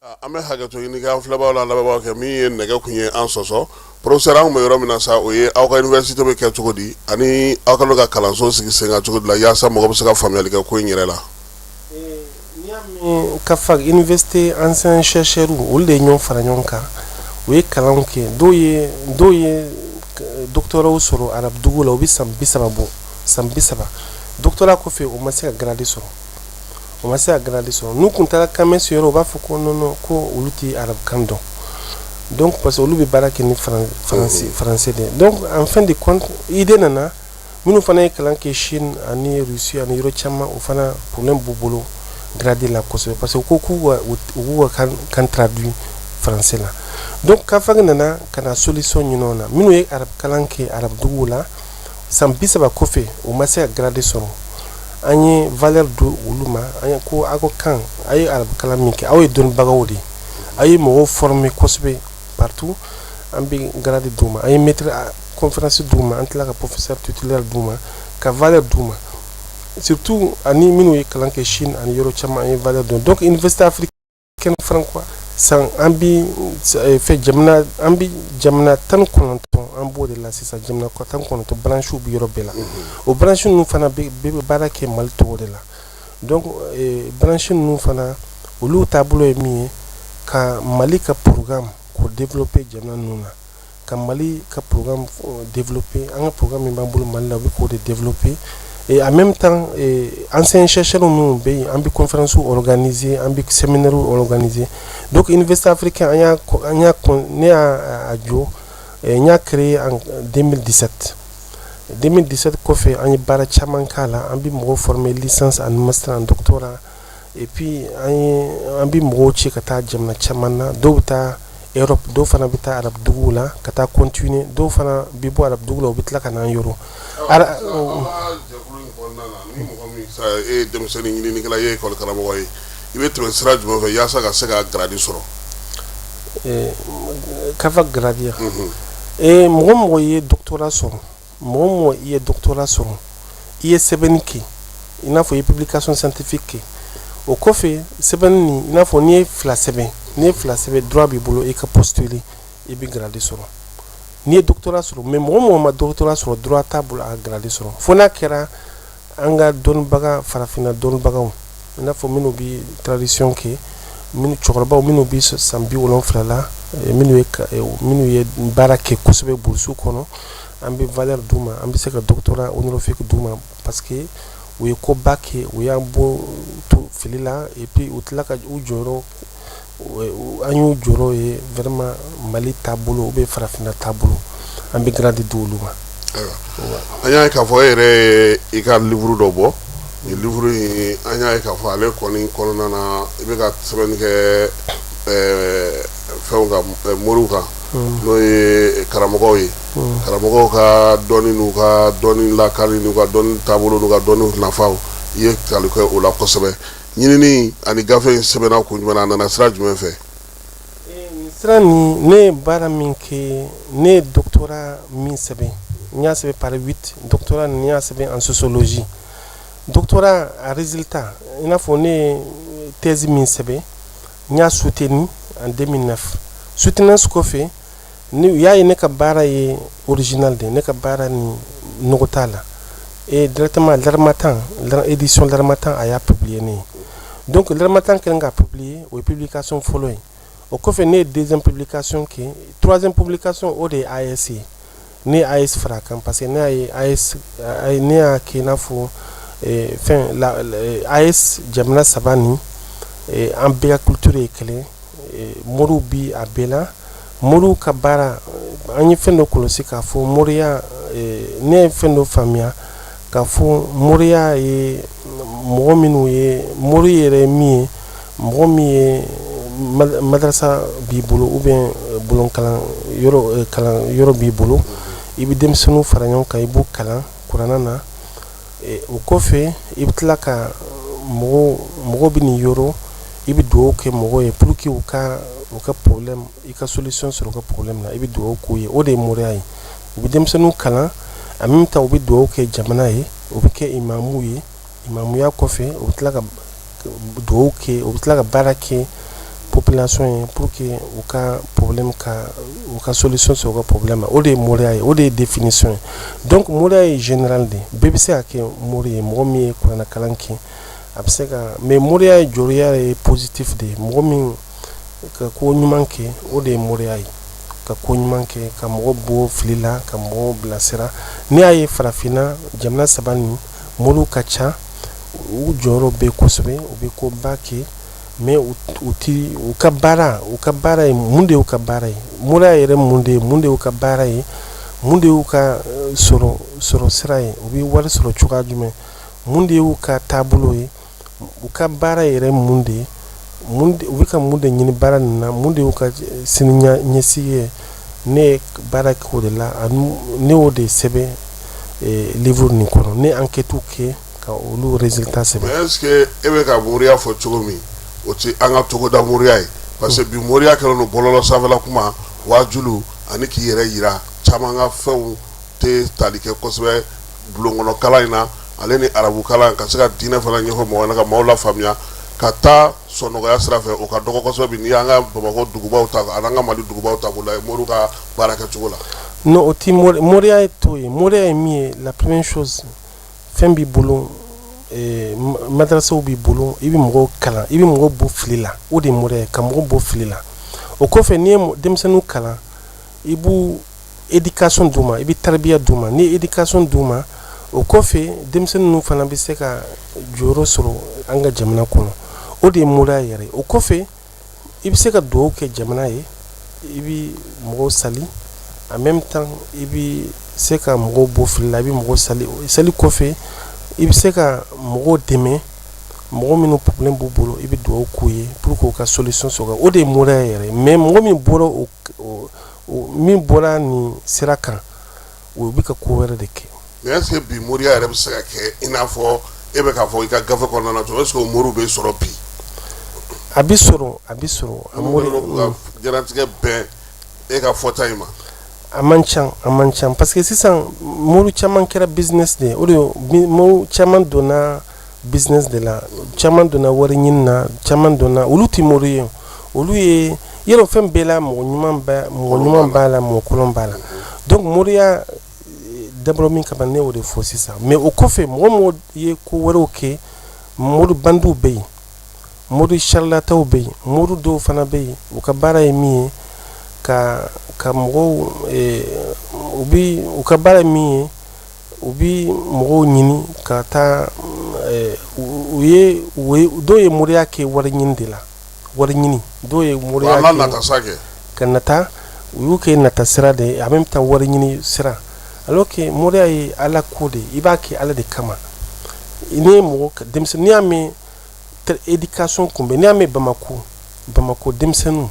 An bɛ hakɛto ɲini k'an filɛbaaw n'an lamɛnbaaw kɛ min ye nɛgɛ kun ye an sɔsɔ. Professeur, an tun bɛ yɔrɔ min na sa, o ye aw ka université bɛ kɛ cogo di ani aw kɛlen ka kalanso sigi sen kan cogo di la, yaasa mɔgɔ bɛ se ka faamuyali kɛ ko in yɛrɛ la. N'i y'a mɛn CAFAG, université enseignants chercheurs, olu de ye ɲɔgɔn fara ɲɔgɔn kan, u ye kalanw kɛ. Dɔw ye doctorat sɔrɔ arabu dugu la, u bɛ san 30 bɔ, san 30 doctorat kɔfɛ, u ma se ka grade sɔrɔ, u ma se ka grade sɔrɔ. N'u kun taara CAMES yɔrɔ, u b'a fɔ ko non, non, ko olu tɛ arabukan dɔn. Donc parce que olu bɛ baara kɛ ni français de ye. Donc en fin de compte, idée nana. Minnu fana ye kalan kɛ Chine ani Russie ani yɔrɔ caman, o fana problème b'u bolo grade la kosɛbɛ, parce que ko u k'u ka kan traduit français la. Donc CAFAG nana ka na solution ɲini o la. Minnu ye arabu kalan kɛ arabu duguw la, san 30 kɔfɛ, u ma se ka grade sɔrɔ, an ye valeur di olu ma. An ye ko aw ka kan, a ye arabu kalan min kɛ, aw ye dɔnnibagaw de ye, aw ye mɔgɔw former kosɛbɛ partout, an bɛ grade d'u ma. An ye maître conférence d'u ma, an tila ka professeur titulaire d'u ma, ka valeur d'u ma, surtout ani minnu ye kalan kɛ Chine ani yɔrɔ caman, an ye valeur d'u. Donc université africaine franco san, an bi fɛ jamana, an bi jamana 19, an b'o de la sisan. Jamana 19 branche bɛ yɔrɔ bɛɛ la. O branche ninnu fana bɛ baara kɛ Mali tɔgɔ de la. Donc branche ninnu fana, olu taabolo ye min ye, ka Mali ka programme k'o développer jamana ninnu na, ka Mali ka programme développer. An ka programme min b'an bolo Mali la, u bɛ k'o de développer. Et en même temps, enseignants chercheurs minnu bɛ yen, an bɛ conférence organiser, an bɛ séminaire organiser. Donc université africaine, an y'a ne y'a jɔ, n y'a créé en 2017. 2017 kɔfɛ, an ye baara caman k'a la. An bɛ mɔgɔw former licence ani master, en doctorat. Et puis an bɛ mɔgɔw ci ka taa jamana caman na. Dɔw bɛ taa Europe, dɔw fana bɛ taa arabu duguw la ka taa continuer, dɔw fana bɛ bɔ arabu dugu la, u bɛ tila ka n'an yɔrɔ. Jɛkulu in kɔnɔna na, ni mɔgɔ min e ye denmisɛnnin ɲininikɛla ye, école karamɔgɔ ye, i bɛ tɛmɛ sira jumɛn fɛ yaasa ka se ka grade sɔrɔ? CAFAG grade ya, mɔgɔ mɔgɔ ye doctorat sɔrɔ, mɔgɔ mɔgɔ i ye doctorat sɔrɔ, i ye sɛbɛnni kɛ, i n'a fɔ i ye publication scientifique kɛ, o kɔfɛ sɛbɛnni nin, i n'a fɔ n'i ye fila sɛbɛn, n'i ye fila sɛbɛn, droit b'i bolo i ka postuler, i bɛ grade sɔrɔ n'i ye doctorat sɔrɔ. Mais mɔgɔ mɔgɔ ma doctorat sɔrɔ, droit t'a bolo a ka grade sɔrɔ, fo n'a kɛra an ka dɔnnibaga, farafinna dɔnnibagaw, i n'a fɔ minnu bɛ tradition kɛ, minnu cɛkɔrɔbaw, minnu bɛ san 70 la, minnu ye baara kɛ kosɛbɛ burusiw kɔnɔ, an bɛ valeur d'u ma, an bɛ se ka doctorat honorifique d'u ma, parce que u ye koba kɛ, u y'an bɔ to fili la. Et puis u tila ka u jɔyɔrɔ, an y'u jɔyɔrɔ ye vraiment Mali taabolo ou bien farafinna taabolo, an bɛ grade di olu ma. Ayiwa, an y'a ye k'a fɔ e yɛrɛ ye i ka livre dɔ bɔ. Nin livre in, an y'a ye k'a fɔ ale kɔni kɔnɔna na, i bɛ ka sɛbɛnni kɛ fɛnw kan, moriw kan, n'o ye karamɔgɔw ye, karamɔgɔw ka dɔnni n'u ka dɔnni lakali n'u ka dɔnni taabolo n'u ka dɔnni nafaw. I ye tali kɛ o la kosɛbɛ. Ɲinini ani gafe in sɛbɛnna kun jumɛn na, a nana sira jumɛn fɛ? Nin sira nin, ne ye baara min kɛ, ne ye doctorat min sɛbɛn, n y'a sɛbɛn par huit. Doctorat nin, n y'a sɛbɛn en sociologie. Doctorat a résultat, i n'a fɔ ne ye thèse min sɛbɛn, n y'a soutenu en 2009. Soutenance kɔfɛ, ni u y'a ye ne ka baara ye original de, ne ka baara ni nɔgɔ t'a la, et directement l'Harmattan, édition l'Harmattan, a y'a publier ne ye. Donc l'Harmattan kɛlen k'a publier, o ye publication fɔlɔ ye. O kɔfɛ, ne ye deuxième publication kɛ. Troisième publication, o de ye AES ye. Ne ye AES fara a kan, parce que ne y'a ye AES, ne y'a kɛ i n'a fɔ fɛn la, AES jamana saba nin, an bɛɛ ka culture ye kelen, moriw bi a bɛɛ la. Moriw ka baara, an ye fɛn dɔ kɔlɔsi k'a fɔ moriya, ne ye fɛn dɔ faamuya k'a fɔ moriya ye mɔgɔ minnu ye, mori yɛrɛ ye min ye, mɔgɔ min ye madarasa b'i bolo ou bien bulon kalan yɔrɔ, kalan yɔrɔ b'i bolo, i bɛ denmisɛnninw fara ɲɔgɔn kan, i b'u kalan kuranna na. O kɔfɛ, i bɛ tila ka mɔgɔw, mɔgɔw bɛ nin yɔrɔ, i bɛ dugawu kɛ mɔgɔw ye pour que u ka problème, i ka solution sɔrɔ u ka problème na, i bɛ dugawu k'u ye. O de ye moriya ye. U bɛ denmisɛnninw kalan, en même temps u bɛ dugawu kɛ jamana ye, u bɛ kɛ imamuw ye. Imamuya kɔfɛ, u bɛ tila ka dugawu kɛ, u bɛ tila ka baara kɛ. population ye pour que u ka problème ka u ka solution sɔrɔ u ka problème ma. O de ye moriya ye, o de ye définition ye. Donc moriya ye général de ye, bɛɛ bɛ se ka kɛ mori ye. Mɔgɔ min ye kuranɛ kalan kɛ, a bɛ se ka, mais moriya ye jɔyɔrɔ ye positif de ye. Mɔgɔ min ka ko ɲuman kɛ, o de ye moriya ye, ka ko ɲuman kɛ, ka mɔgɔ bɔ fili la, ka mɔgɔw bilasira. N'i y'a ye farafinna jamana saba nin, moriw ka ca, u jɔyɔrɔ bɛ kosɛbɛ, u bɛ koba kɛ, mais u ti u ka baara ye mun de y'u ka baara ye? Moriya yɛrɛ mun de ye, mun de y'u ka baara ye, mun de y'u ka sɔrɔ sira ye, u bɛ wari sɔrɔ cogoya jumɛn, mun de y'u ka taabolo ye, u ka baara yɛrɛ mun de ye, u bɛ ka mun de ɲini baara nin na, mun de y'u ka sini ɲɛsigi ye? Ne ye baara kɛ o de la, ne y'o de sɛbɛn livre nin kɔnɔ. Ne enquête kɛ ka olu résultat sɛbɛn. Mais est ce que e bɛ ka moriya fɔ cogo min, o ti an ka togoda moriya ye? Parce que bi moriya kɛlen don bɔlɔlɔ sanfɛla kuma, waajulu ani k'i yɛrɛ yira. Caman ka fɛnw tɛ tali kɛ kosɛbɛ bulonkɔnɔ kalan in na, ale ni arabu kalan, ka se ka diinɛ fana ɲɛfɔ mɔgɔw ɲɛna, ka maaw lafaamuya ka taa sɔnɔgɔya sira fɛ, o ka dɔgɔ kosɛbɛ bi. N'i y'an ka Bamakɔ dugubaw ta ani an ka Mali dugubaw ta k'u lajɛ moriw ka baara kɛcogo la. Non, o ti moriya ye t'o ye. Moriya ye min ye, la première chose, fɛn b'i bolo, madrasaw b'i bolo, i bɛ mɔgɔw kalan, i bɛ mɔgɔw bɔ fili la. O de ye moriya ye, ka mɔgɔw bɔ fili la. O kɔfɛ, n'i ye denmisɛnninw kalan, i b'u éducation d'u ma, i bɛ tarabiya d'u ma. N'i ye éducation d'u ma, o kɔfɛ, denmisɛnnin ninnu fana bɛ se ka jɔyɔrɔ sɔrɔ an ka jamana kɔnɔ. O de ye moriya yɛrɛ ye. O kɔfɛ, i bɛ se ka dugawu kɛ jamana ye, i bɛ mɔgɔw sali, en même temps i bɛ se ka mɔgɔw bɔ fili la, i bɛ mɔgɔw sali. Sali kɔfɛ, i bɛ se ka mɔgɔw dɛmɛ, mɔgɔ minnu problème b'u bolo, i bɛ dugawu k'u ye pour que u ka solution sɔrɔ. O de ye moriya yɛrɛ ye. Mais mɔgɔ min bɔra o min bɔra nin sira kan, o bɛ ka ko wɛrɛ de kɛ. Mais est ce que bi moriya yɛrɛ bɛ se ka kɛ i n'a fɔ e bɛ k'a fɔ i ka gafe kɔnɔna na cogo? Est ce que o moriw bɛ sɔrɔ bi? A bɛ sɔrɔ, a bɛ sɔrɔ. A mori ka diɲɛlatigɛ bɛn e ka fɔta in ma. A man ca, a man ca, parce que sisan mori caman kɛra business de ye. O de mori caman donna business de la, caman donna wari ɲini na, caman donna, olu tɛ mori ye. Olu ye yɔrɔ fɛn bɛɛ la, mɔgɔ ɲuman b'a la, mɔgɔ kolon b'a la. Donc moriya dabɔra min kama, ne y'o de fɔ sisan. Mais o kɔfɛ, mɔgɔ mɔgɔ ye ko wɛrɛw kɛ, mori bandiw bɛ yen, mori charlatanw bɛ yen, mori dɔw fana bɛ yen, u ka baara ye min ye, ka mɔgɔw u bi u ka baara ye min ye, u bi mɔgɔw ɲini ka taa u ye dɔw ye moriya kɛ wari ɲini de la, wari ɲini. Dɔw ye moriya kɛ nata sa kɛ. Ka nata, u y'u kɛ nata sira de ye, en même temps wari ɲini sira, alors que moriya ye Ala ko de ye, i b'a kɛ Ala de kama. N'i ye mɔgɔ denmisɛnnin, n'i y'a mɛn éducation kunbɛn, n'i y'a mɛn Bamako denmisɛnninw,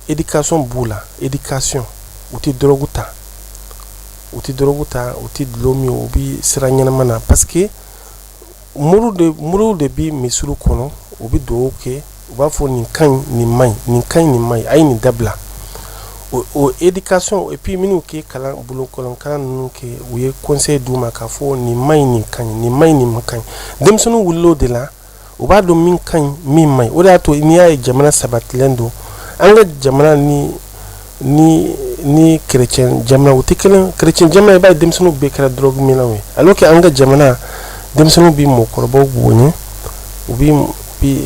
éducation b'u la, éducation, u tɛ drogue ta, u tɛ drogue ta, u tɛ dulɔ min, u bɛ sira ɲɛnama na, parce que moriw de bɛ misiriw kɔnɔ, u bɛ dugawu kɛ, u b'a fɔ nin ka ɲi, nin man ɲi, nin ka ɲi, nin man ɲi, a ye nin dabila. O éducation, et puis minnu kɛ kalan bulon kalan ninnu kɛ, u ye conseil d'u ma k'a fɔ nin man ɲi, nin ka ɲi, nin man ɲi, nin ma ka ɲi. Denmisɛnninw wulila o de la, u b'a dɔn min ka ɲi, min man ɲi. O de y'a to n'i y'a ye jamana sabatilen don. An ka jamana ni chrétien jamana, u tɛ kelen. Chrétien jamana, i b'a ye denmisɛnninw bɛɛ kɛra drogue minnaw ye, alors que an ka jamana denmisɛnninw bɛ mɔgɔkɔrɔbaw bonya, u bɛ bi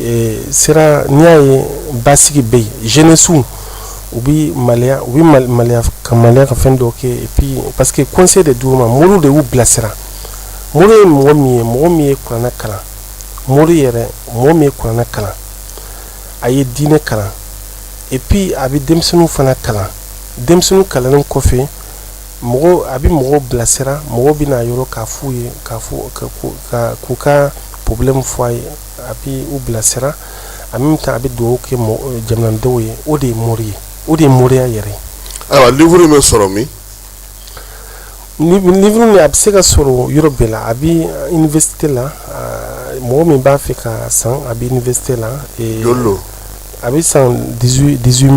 sira. N'i y'a ye basigi bɛ yen, jeunesse u bɛ maloya, u bɛ maloya ka maloya ka fɛn dɔw kɛ. Et puis parce que conseil de d'u ma, moriw de y'u bilasira. Mori ye mɔgɔ min ye, mɔgɔ min ye kuranɛ kalan, mori yɛrɛ, mɔgɔ min ye kuranɛ kalan, a ye diinɛ kalan, et puis a bɛ denmisɛnninw fana kalan. Denmisɛnninw kalannen kɔfɛ, mɔgɔ a bɛ mɔgɔw bilasira, mɔgɔw bɛ na yɔrɔ k'a f'u ye, k'a fɔ ka k'u ka problème fɔ a ye, a bɛ u bilasira, en même temps a bɛ dugawu kɛ mɔgɔ jamanadenw ye. O de ye mori ye, o de ye moriya yɛrɛ ye. Ayiwa, livre in bɛ sɔrɔ min? Livre nin, a bɛ se ka sɔrɔ yɔrɔ bɛɛ la. A bɛ université la, mɔgɔ min b'a fɛ ka san, a bɛ université la. Joli don? A bɛ san 18 000, 13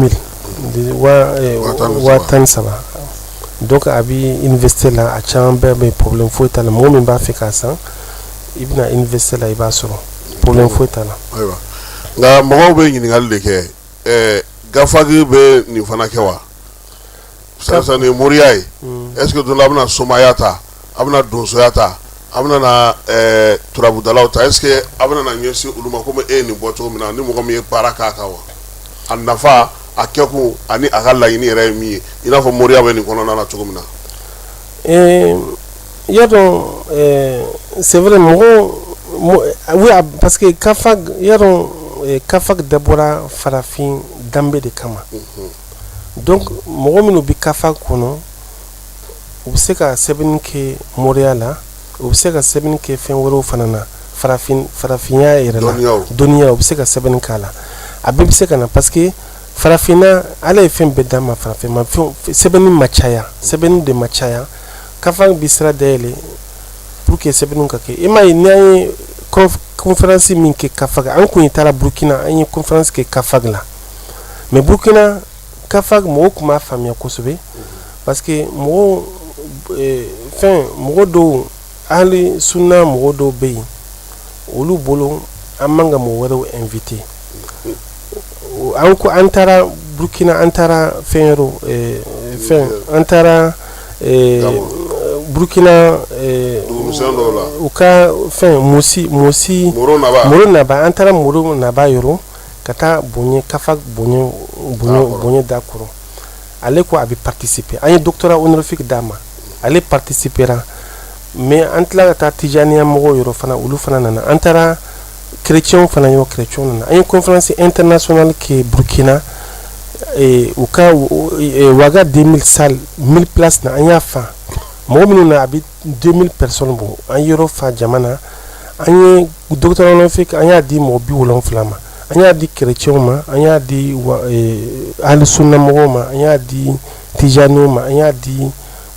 000. Donc a bɛ université la, a caman bɛɛ bɛ, problème foyi t'a la. Mɔgɔ min b'a fɛ k'a san, i bɛna université la, i b'a sɔrɔ, problème foyi t'a la. Ayiwa. Nka mɔgɔw bɛ ɲininkali de kɛ, GAFAG bɛ nin fana kɛ wa? Sisan nin ye moriya ye, est ce que don dɔ a bɛna somaya ta, a bɛna donsoya ta, a bɛna na turabudalaw ta? Est ce que a bɛna na ɲɛsin olu ma komi e ye nin bɔ cogo min na, ni mɔgɔ min ye baara k'a kan wa? A nafa, a kɛkun ani a ka laɲini yɛrɛ ye min ye, i n'a fɔ moriya bɛ nin kɔnɔna na cogo min na. I y'a dɔn, c'est vrai, mɔgɔ, oui, parce que CAFAG, i y'a dɔn, CAFAG dabɔra farafin danbe de kama. Donc mɔgɔ minnu bɛ CAFAG kɔnɔ, u bɛ se ka sɛbɛnni kɛ moriya la, u bɛ se ka sɛbɛnni kɛ fɛn wɛrɛw fana na, farafin farafinya yɛrɛ la, dɔnniya, u bɛ se ka sɛbɛnni k'a la. A bɛɛ bɛ se ka na, parce que farafinna, Ala ye fɛn bɛɛ d'an ma. Farafin ma fɛn, sɛbɛnni ma caya, sɛbɛnni de ma caya. CAFAG bɛ sira dayɛlɛ pour que sɛbɛnniw ka kɛ. I m'a ye, n'an ye conférence min kɛ CAFAG, an kun taara Burukina, an ye conférence kɛ CAFAG la, mais Burukina CAFAG, mɔgɔw tun b'a faamuya kosɛbɛ, parce que mɔgɔw, fɛn, mɔgɔ dɔw, hali sunna mɔgɔ dɔw bɛ yen, olu bolo an man ka mɔgɔ wɛrɛw invité. An ko an taara Burukina, an taara fɛn yɔrɔ, fɛn, an taara Burukina, u ka fɛn, Mosi, Mosi, Moro Naba, an taara Moro Naba yɔrɔ ka taa bonya, CAFAG bonya, bonya, bonya da kɔrɔ. Ale ko a bɛ participer. An ye doctorat honorifique d'a ma, ale participera. Mais an tila ka taa Tijaniya mɔgɔw yɔrɔ fana, olu fana nana. An taara chrétien fana yɔrɔ, chrétien nana. An ye conférence internationale kɛ Burukina, u ka Ouaga 2000 salle, 1000 places na, an y'a fa. Mɔgɔ minnu na, a bɛ 2000 personnes bɔ. An ye yɔrɔ fa jama na. An ye doctorat honorifique, an y'a di mɔgɔ 70 ma. An y'a di chrétiens ma, an y'a di ahli sunna mɔgɔw ma, an y'a di tijaniw ma, an y'a di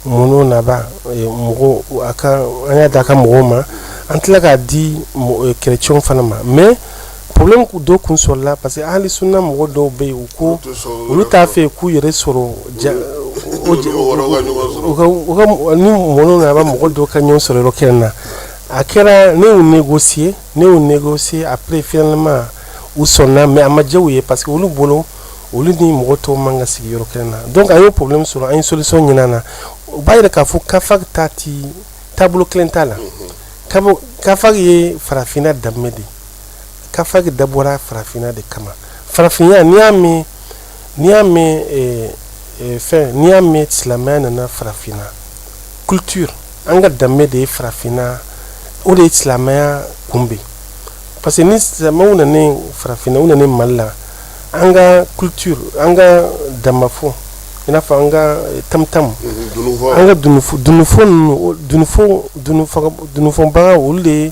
Moro Naba mɔgɔ a ka, an y'a di a ka mɔgɔw ma. An tila k'a di chrétiens fana ma. Mais problème dɔ kun sɔrɔla, parce que ahli sunna mɔgɔ dɔw bɛ yen, u ko olu t'a fɛ k'u yɛrɛ sɔrɔ ja u ka ni Moro Naba mɔgɔ dɔw ka ɲɔgɔn sɔrɔ yɔrɔ kelen na. A kɛra, ne y'u négocier, ne y'u négocier. Après, finalement, u sɔnna, mais a ma diya u ye, parce que olu bolo, olu ni mɔgɔ tɔw man ka sigi yɔrɔ kelen na. Donc an y'o problème sɔrɔ, an ye solution ɲini a na. U b'a yira k'a fɔ CAFAG ta ti taabolo kelen t'a la. CAFAG ye farafinna danbe de ye. CAFAG dabɔra farafinna de kama. Farafinya, n'i y'a mɛn, n'i y'a mɛn, fɛn, n'i y'a mɛn silamɛya nana farafinna, culture, an ka danbe de ye farafinna, o de ye silamɛya kunbɛn. Parce que ni silamɛw nana farafinna, u nana Mali la, an ka culture, an ka damafo, i n'a fɔ an ka tamtam, an ka dunufo, dunufo ninnu, dunufo, dunufɔbaga, olu de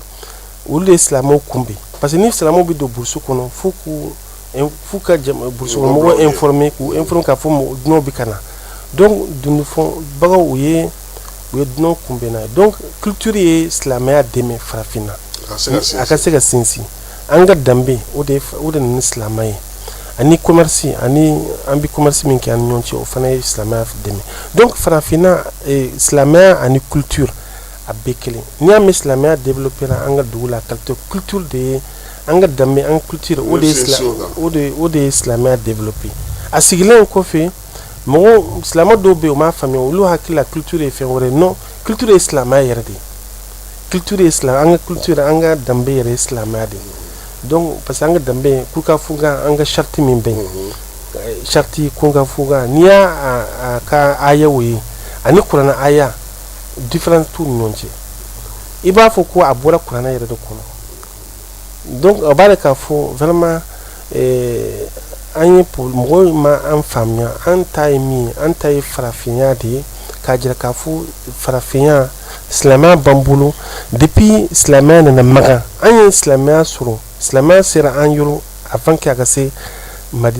ye silamɛw kunbɛn. Parce que ni silamɛw bɛ don burusi kɔnɔ, fo k'u f'u ka burusi kɔnɔ mɔgɔw informer, k'u informer k'a fɔ mɔgɔ dunanw bɛ ka na. Donc dunufɔbagaw, u ye dunanw kunbɛn n'a ye. Donc culture ye silamɛya dɛmɛ farafinna a ka se ka sinsin. An ka danbe, o de nana ni silamɛ ye, ani commerce, ani an bɛ commerce min kɛ an ni ɲɔgɔn cɛ, o fana ye silamɛya dɛmɛ. Donc farafinna, silamɛya ani culture, a bɛɛ kelen. N'i y'a mɛn silamɛya développé la an ka dugu la, qualité culture de ye, an ka danbe, an ka culture, o de ye silamɛya développé. A sigilen kɔfɛ, mɔgɔ silamɛ dɔw bɛ yen, u m'a faamuya, olu hakili la culture ye fɛn wɛrɛ ye. Non, culture ye silamɛya yɛrɛ de ye. Culture ye silamɛ, an ka culture, an ka danbe yɛrɛ ye silamɛya de ye. Donc parce que an ka danbe kukafuga, an ka charte min bɛ yen, charte kunkafuga, n'i y'a a ka ayaw ye ani kuranɛ aya, différence t'u ni ɲɔgɔn cɛ. I b'a fɔ ko a bɔra kuranɛ yɛrɛ de kɔnɔ. Donc a b'a yira k'a fɔ vraiment, an ye mɔgɔw ma an faamuya. An ta ye min ye, an ta ye farafinya de ye, k'a jira k'a fɔ farafinya, silamɛya b'an bolo. Depuis silamɛya nana Makan, an ye silamɛya sɔrɔ, silamɛya sera an yɔrɔ avant que a ka se Madina.